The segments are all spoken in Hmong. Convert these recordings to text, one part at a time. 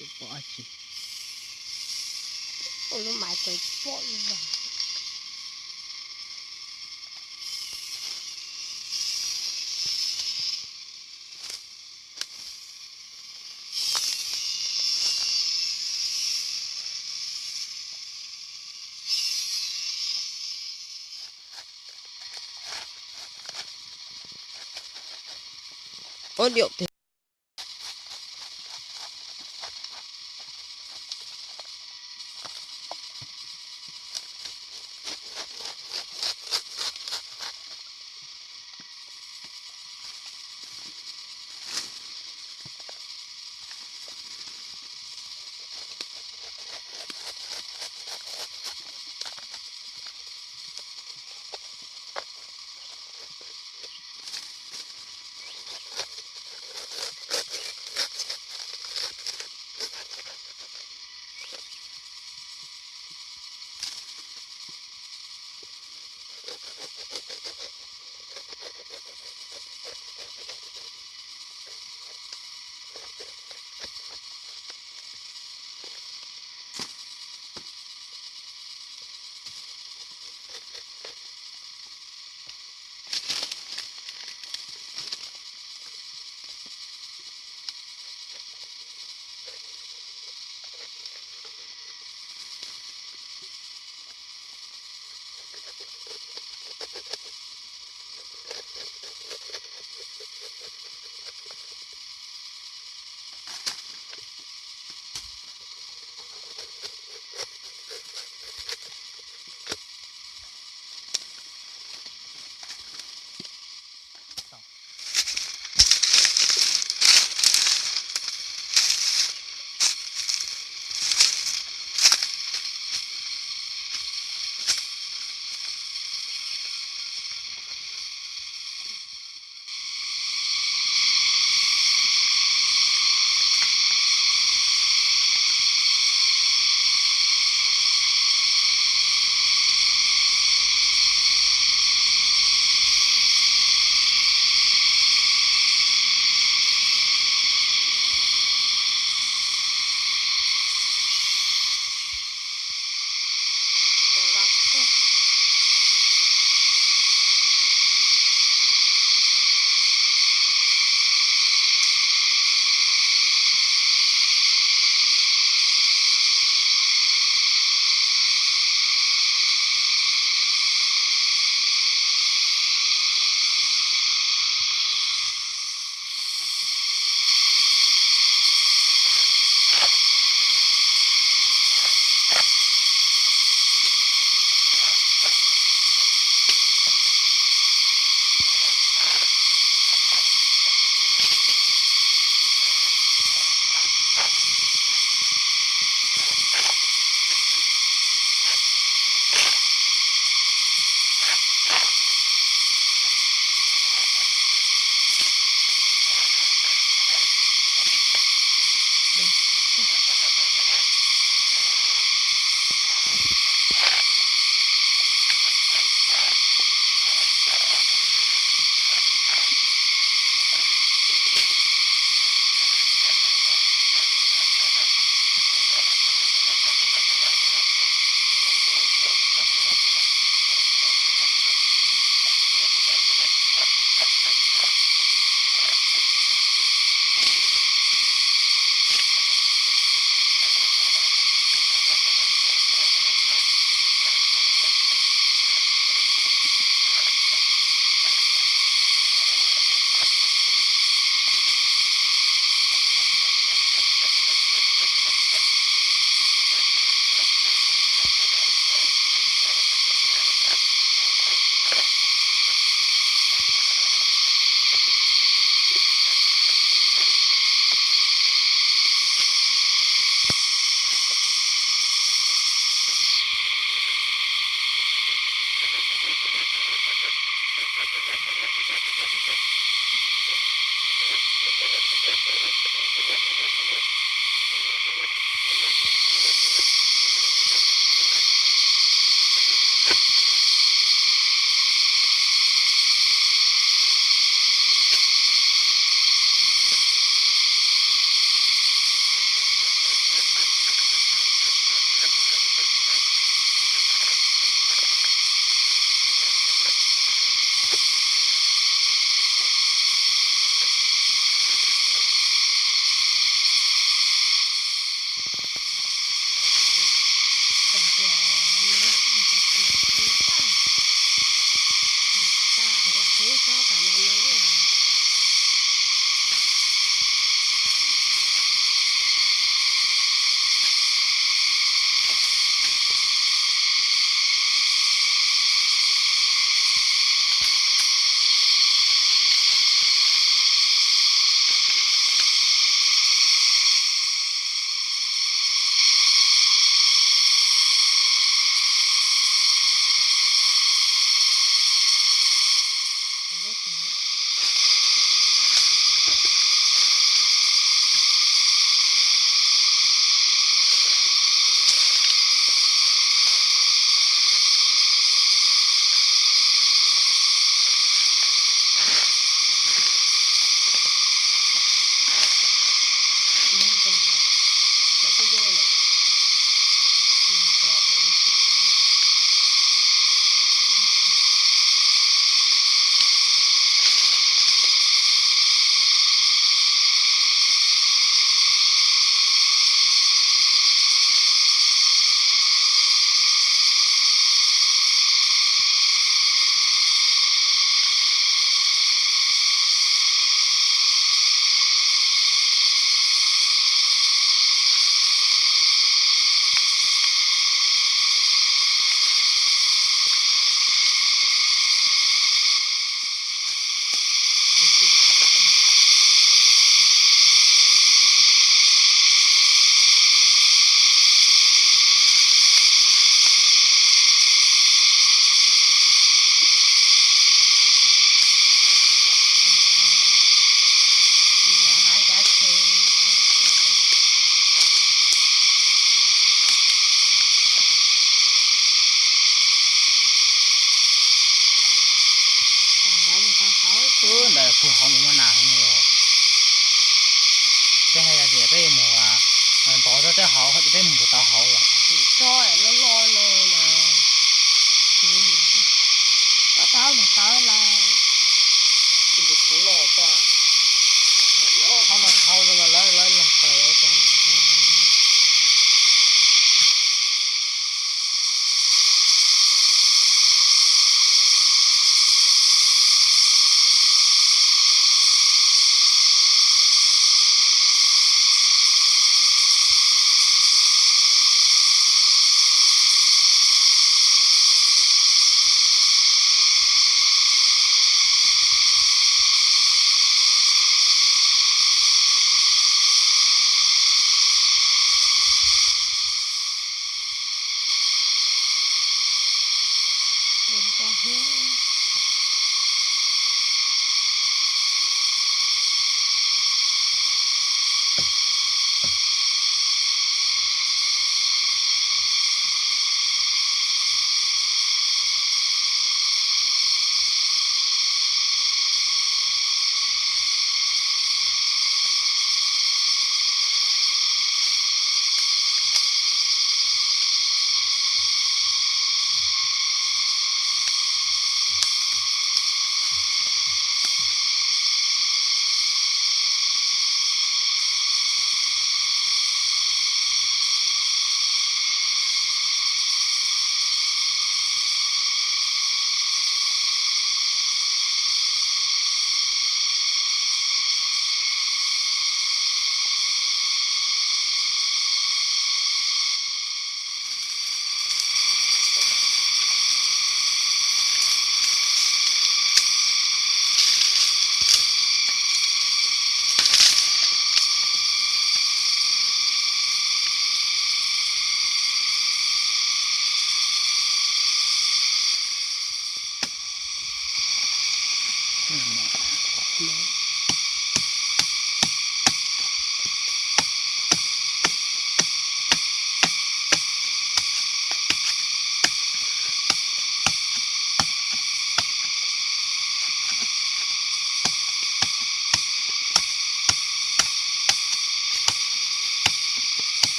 Tsis pom dab tsi. Ua lub maiv tawv pom ib yam. Ua diam tiag. Puag hauv mus muaj nas heev os. Peb hais tias peb yuav mus ntov txog tej hauv, peb mus puag tau hauv los. Tso loj loj no mas koj tau mus tawv lawm. Tus thoob loj ko, thoob loj thoob no mas lawv lawv los tawm os.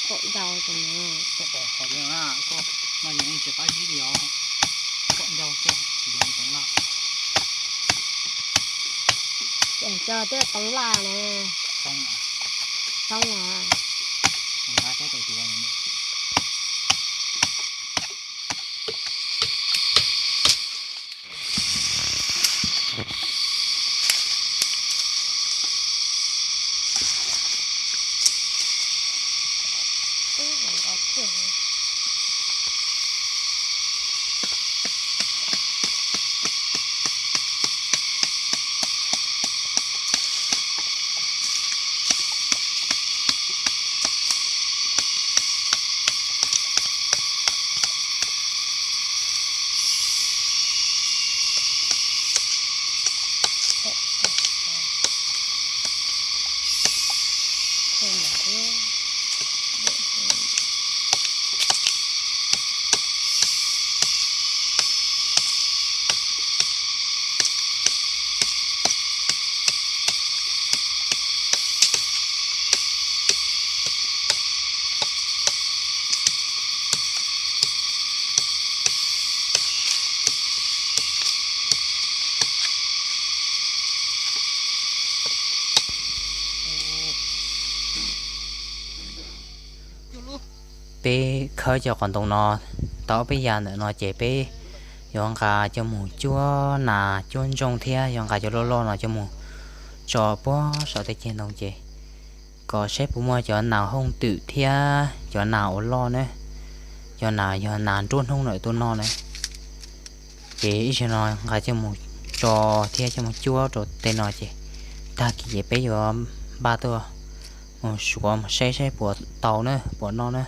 Kom ntau tus no. Kom ntau, kom ntau xwb, tsis yog toov laj. Ces cov twb toov laj ne. Toov, toov a. Peb khawb cov qos ntoo no tau ob peb yas ntawm no ces peb yuav nqa coj mus cuab nas cuab ntsooj thiab yuav nqa cov loj loj no coj mus tso puag saum tej ceg ntoo ces kom saib puas muaj cov nas hooj twm thiab cov nas uas loj na, cov nas yog nas nruab hnub ntawm tuaj noj na. Ces ib zaug no nqa coj mus tso thiab coj mus cuab rau tej no ces tag kis ces peb yuav npaj tuaj mus suav mus saib saib puas tau na puas noj na.